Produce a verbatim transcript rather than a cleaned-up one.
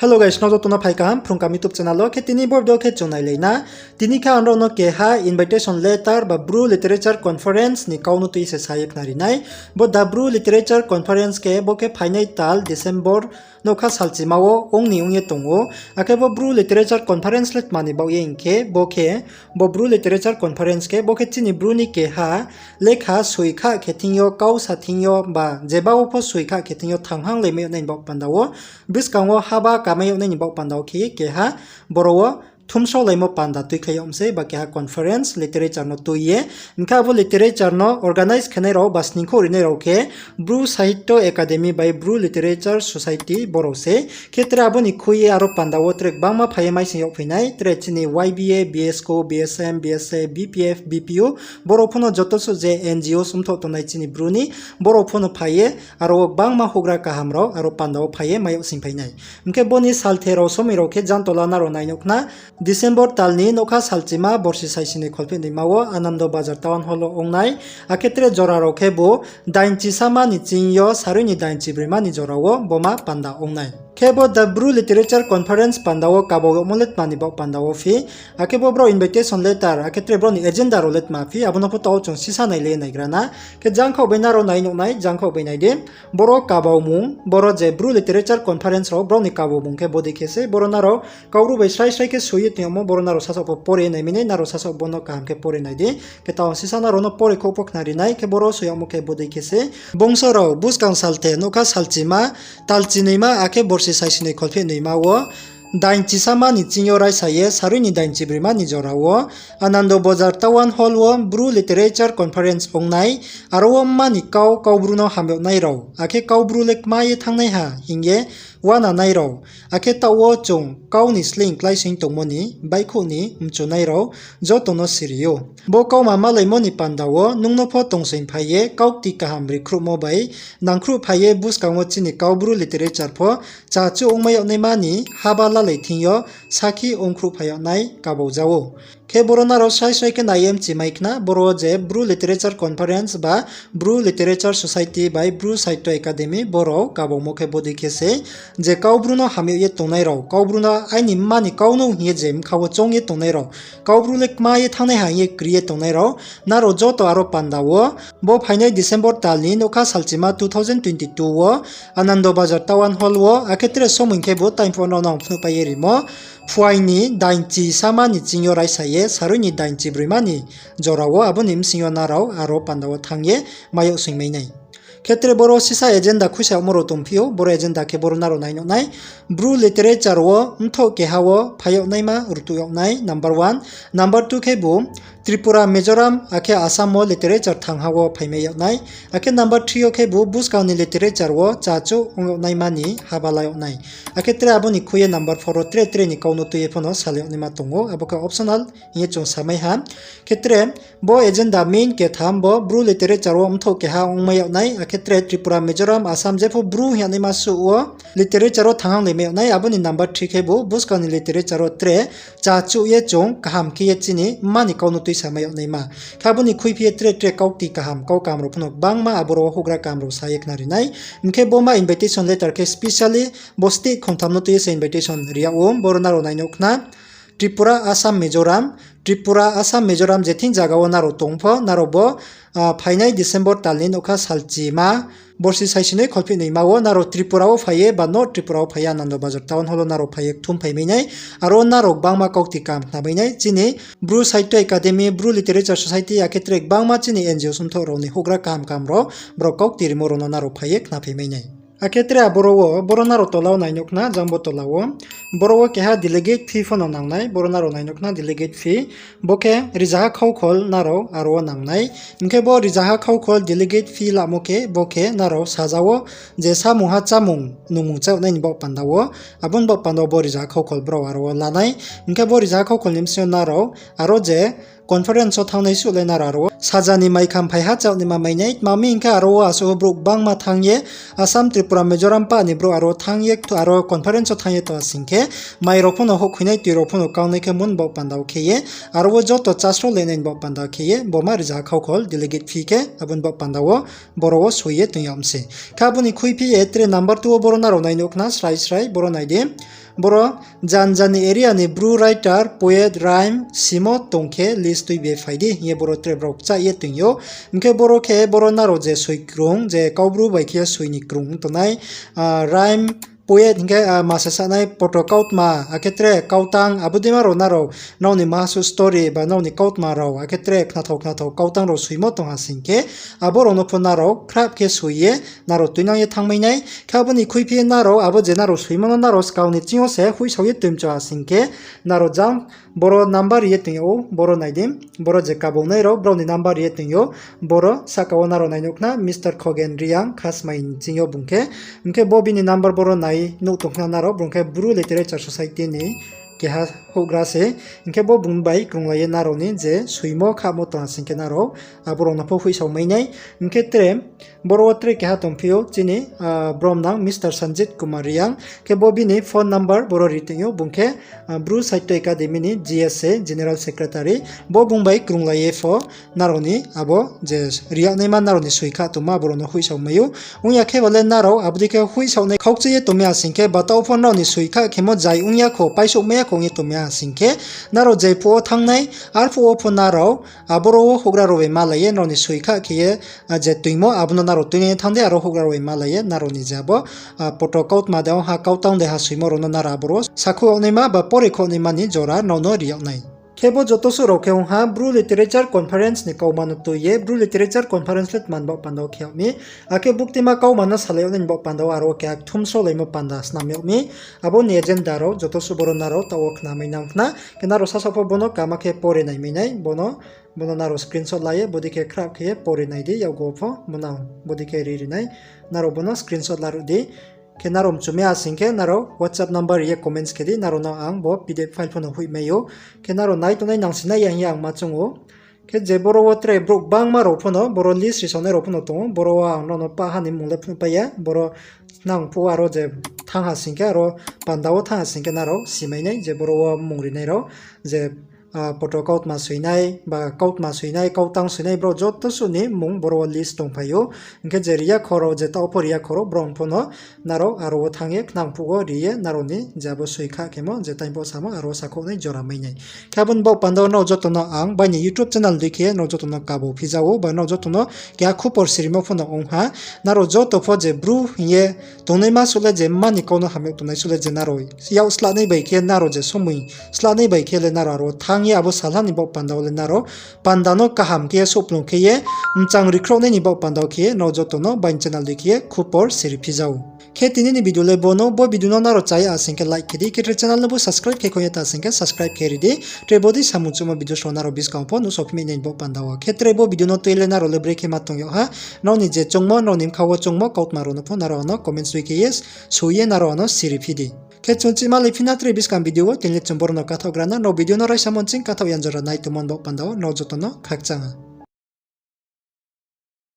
Hello guys, nrao joto no phai kaham Phrung Kaham YouTube channel wo. Khe tini bo video khe chung nailai na. Tini khe ang nrao no keha invitation letter ba Bru Literature Conference ni kau no tui se sa ye khnari nai. Bo The Bru Literature Conference khe bo khe phainai tal December nougkha salchima wo ong ni ong ye tong ou. Akhe bo Bru Literature Conference le tma ni baoh ye hing khe bo khe bo Bru Literature Conference khe bo khe chini Bru ni keha lekha soi kha khe thing yo, kau sa thing yo ba jeba wo pho soi kha khe thing yo thannghanglai mai yag nai ni baoh panda wo, buskang wo haba kamai yag nai ni baoh panda wo khe keha boro wo thumsaolaimo panda tuikhlai yag mi sei ba keha conference literature no tui ye. Hing khe abo literature no organize khenai rao ba sningkhouh rinai rao khe Bru Sahitya Academy bai Bru Literature Society borao sei. Khe tre abo ni khui ye aro panda wo tre gbangma phai ye maising yag phai nai, tre chini Y B A, B S C O, B S M, B S A, B P F, B P U, borao pho no joto suh je N G O sumthoh tongnai chini Bru ni, borao pho no phai ye aro wo gbangma houhgra kaham rao aro panda wo phai ye mai yag sing phai nai. Hing khe bo ni salthe rao somoi rao khe jang tola nrao nai nuh khna, December tal ni nougkha salchima borsi saisi ni kholphehnoima wo Anando Bazar Town Hall wo ong nai, akhe tre jora rao khe bo dainchi sama ni ching yo sarui ni dainchi broima ni jora wo bo ma panda ong nai. Khe bo The Bru Literature Conference panda wo kabau yagmo le tma ni baoh panda wo phi, akhe bo brao invitation letter akhe tre brao ni agenda rao le tma phi, abo no pho taoh chung sisa nailai ye naigra na. Khe jangkhaoh bai nrao nai nuh nai, jangkhaoh bai nai di. Boro kabaumung, boro je Bru Literature Conference rao brao ni kabaumung khe bodei khe se, boro nrao Kaubru bai srai srai khe soi ye tong yagmo, boro nrao sasaoh pho pore nai mi nai, nrao sasaoh bo no kaham khe pore nai di. Khe taoh sisa nrao no pore khouh pho khnari nai, khe boro soi yagmo khe bodei khe se. Bungso rao buskang salthe nougkha salchima, tal chinoima akhe borsi saisi ni kholphehnoima wo dainchi sama ni ching yo raisa ye sarui ni dainchi broima ni jora wo Anando Bazar Town Hall wo Bru Literature Conference ong nai, aro wo mma ni kau, Kaubru no ham yag nai rao, akhe Kaubru le kma ye thanngnaiha hing ye uana nai rao, akhe taoh wo chung kau ni sleing kláisoing tongmo ni baihkhouh ni mchu nai rao joto no siri ou. Bo kauma malaimo ni panda wo nung no pho tongsoing phai ye kaukti kaham rikhruhmo bai nangkhruh phai ye buskang wo chini Kaubru literature pho chachu ongmai yag naima ni haba lalai thing yo sakhi ongkhruh phai yag nai kabau ja ou. Khe boro nrao srai srai khe nai ye mchi mai khna, boro je Bru Literature Conference ba Bru Literature Society bai Bru Sahitya Academy borao kabaumo khe bodei khe se, je Kaubru no ham yag ye tongnai rao, Kaubru no aini mma ni kau no hing ye je bkha wo choung ye tongnai rao, Kaubru le kma ye thanngnaiha hing ye kri ye tongnai rao, nrao joto aro panda wo bo phainai December tal ni nougkha salchima two thousand twenty two wo Anando Bazar Town Hall wo, akhe tre somoi khe bo time pho nrao no ang phnuhpai ye rimo, phuaing ni dainchi sama ni ching yo raisa ye sarui ni dainchi broima ni jora wo, abo ni bsing yo nrao aro panda wo thanng ye mai yag soing mai nai. Khe tre boro sisa agenda khuisa yagmo rao tongphi ou, boro agenda khe boro nrao nai nuh nai. Bru literature wo mthoh keha wo phai yag naima rtuh yag nai, number one. Number two khe bo Tripura, Mizoram, akhe Assam wo literature thanng ha wo phaimai yag nai. Akhe number three yo khe bo buskang ni literature wo chachu ong yag naima ni haba la yag nai. Akhe tre abo ni khui ye number four wo tre tre ni kau no tui ye pho no salai yag naima tong ou, abo khe optional hing ye chung samai ha. Khe tre bo agenda main ketham bo Bru literature wo mthoh keha ongmai yag nai, akhe tre Tripura, Mizoram, Assam jepho Bru hing yag naima suh wo literature wo thannghanglai mai yag nai, abo ni number three khe bo buskang ni literature wo tre chachu ye chung kaham khe ye chini mma ni kau no tuisamai yag naima. Khe abo ni khuiphi ye tre tre kaukti kaham, kau kaham rao pho no gbangma aboro wo houhgra kaham rao sa ye khnari nai. Hing khe bo ma invitation letter khe specially bo state khongtham no tui ye se invitation ri yag ou, boro nrao nai nuh khna. Tripura, Assam, Mizoram, Tripura, Assam, Mizoram je thing zaga wo nrao tong pho, nrao bo, ah, phainai December tal ni nougkha salchima, borsi saisinoi kholphehnoima wo nrao Tripura wo phai ye ba North Tripura wo phai ye Anando Bazar Town Hall wo nrao phai ye kthum phaimai nai, aro nrao gbangma kaukti kaham khnamai nai, chini Bru Sahitya Academy, Bru Literature Society, akhe tre gbangma chini N G O sumthoh rao ni houhgra kaham kaham rao, brao kaukti rimo rao no nrao phai ye khnaphaimai nai. Akhe tre aboro wo, boro nrao tola wo nai nuh khna, jang bo tola wo. Boro wo keha delegate fee pho no nang nai, boro nrao nai nuh khna delegate fee. Bo khe rizaha khaukhol nrao aro wo nang nai. Hing khe bo rizaha khaukhol delegate fee lamo khe, bo khe nrao saja wo je samungha chámung nungmung chá yag nai ni baoh panda wo, abo ni baoh panda wo bo rizaha khaukhol brao aro wo la nai. Hing khe bo rizaha khaukhol ni bsing yo nrao aro je conference wo thanngnai suh le nrao aro wo saja ni maikham phaiha chá yag naima mai nai, tma mi hing khe aro wo asuh wo brouh gbangma thanng ye, Assam, Tripura, Mizoram pah ni brouh aro thanng ye, aro conference wo thanng ye tong sing khe, mai rao pho no houhkhoinai, tui rao pho no kaungnai khe abo ni baoh panda wo khe ye, aro wo joto chasro le nai ni baoh panda khe ye, bo ma rizaha khaukhol delegate fee khe, abo ni baoh panda wo boro wo soi ye tong yag mi se. Khe abo ni khuiphi ye tre number two wo boro nrao nai nuh khna srai srai, boro nai di. Boro jan jan ni area ni Bru writer, poet, rhyme simo tong khe list tuibi phai di hing ye boro tre brao kchah ye toing ou. Hing khe boro khe boro nrao je soi krung, je Kaubru bai khe soi ni krung ong tongnai, rhyme, poet hing khe ma se sanai poto kautma, akhe tre kautang, abo deima rao nrao, nrao ni maha suh story ba nrao ni kautma rao, akhe tre khnathao khnathao kautang rao soimo tong ha sing khe, abo rao no pho nrao khrap khe soi ye nrao tuinang ye thanngmai nai. Khe abo ni khuiphi ye nrao abo je nrao soimo no nrao skang ni ching yo se hoihsao ye toimchu ha sing khe, nrao jang boro number ri ye toing ou, boro nai di, boro je kabongnai rao brao ni number ri ye toing ou, boro sahka wo nrao nai nuh khna Mister Khogen Reang Khasmai ni ching yo bung khe. Hing khe bo bini number boro nai nuh tong khna nrao, bung khe Bru Literature Society ni keha houhgra se. Hing khe bo bung bai krunglai ye nrao ni je soimo khamo tong ha sing khe nrao abo rao no pho hoihsao mai nai. Hing khe tre boro wo tre keha tongphi ou chini bromnang Mister Sanjit Kumar Reang. Khe bo bini phone number boro ri toing ou, bung khe Bru Sahitya Academy ni G S A, General Secretary. Bo bung bai krunglai ye pho nrao ni abo je ri yagnaima nrao ni soi kha tongma abo rao no hoihsao mai ou. Ong ya khe ba le nrao abo dei khe hoihsaonai khaukchui ye tongmai ha sing khe, ba taoh pho nrao ni soi kha khemo zai ong ya kho, paisouhmai ya kho ong ye tongmai ha sing khe, nrao jai phuh wo thanng nai, arphuh wo pho nrao aboro wo houhgra rao bai malai ye nrao ni soi kha khe ye je toingmo abo no nrao tuinang ye thanng di, aro houhgra rao bai malai ye nrao ni je abo poto kautma de ong ha, kautang de ha soimo rao no nrao aboro wo sakhouh yagnaima ba pore khouh naima ni jora nrao no ri yag nai. Khe bo joto suh rao khe ong ha Bru Literature Conference ni kauma no tui ye, Bru Literature Conference le tma ni baoh panda wo khe yag mi, akhe buktima kauma no salai yag nai ni baoh panda wo aro wo keha kthumsolaimo panda snam yag mi. Abo ni agenda rao joto suh boro nrao taoh wo khnamai nang khna, khe nrao sasaoh pho bono kama khe pore naimai nai, bono nrao screenshot la ye bodei khe khrap khe ye pore nai di, yakgu wo pho bono ang bodei khe ri ri nai, nrao bono screenshot laruh di. Khe nrao mchumai ha sing khe nrao WhatsApp number ri ye comments khe di, nrao no ang bo P D F file pho no hoihmai ou. Khe nrao nai tongnai nang si nai ya hing ye ang ma choung ou. Khe je boro wo tre brouh gbangma rao pho no, boro list risaonai rao pho no tong ou, boro wo ang nrao no pah ha ni mmung le phnuhpai ya, boro nang phuh wo aro je thanng ha sing khe, aro panda wo thanng ha sing khe nrao simai nai je boro wo mmung rinai rao, je poto kautma soinai ba kautma soinai, kautang soinai, brao joto suh ni mmung boro wo list tongphai ou. Hing khe je ri ya kho rao, je taoh pho ri ya kho rao, brao pho no nrao aro wo thanng ye khnang phuh wo ri ye nrao ni je abo soi kha khemo je time pho samo aro wo sakhouh nai jora mai nai. Khe abo ni baoh panda wo nrao joto no ang baini YouTube channel dei khe nrao joto no kabo phiza ou, ba nrao joto no keha khupor sirimo pho no ong ha. Nrao joto pho je Bru hing ye tongnaima suh le je mma ni kau no ham yag tongnai suh le je nrao yak slahnai bai khe nrao je somoi slahnai bai khe le nrao aro wo thanng ye abo salha ni baoh panda wo le nrao panda no kaham khe ye souhplung khe ye mchang rikhrouhnai ni baoh panda wo khe ye nrao joto no baini channel dei khe ye khupor siri phiza ou. Khe tini ni video le bono, bo video no nrao chaya ha sing khe like khe di, khe tre channel no bo subscribe khe kho ye ta sing khe subscribe khe ri di, tre bodei samung chungmo video rao nrao buskang pho nuhsao phimai nai ni baoh panda wo. Khe tre bo video no tui le nrao le brekhe ma tong yag ha, nrao ni je choungmo, nrao ni bkha wo choungmo kautma rao no pho nrao ano comments dei khe ye soi ye nrao ano siri phi di. Khe chung chihma le phi na tre buskang video wo, tini le chung boro no kathaoh gra na, nrao video no raisa mo nching kathaoh yan jora nai tongmo ni baoh panda wo nrao joto no khakchang ha.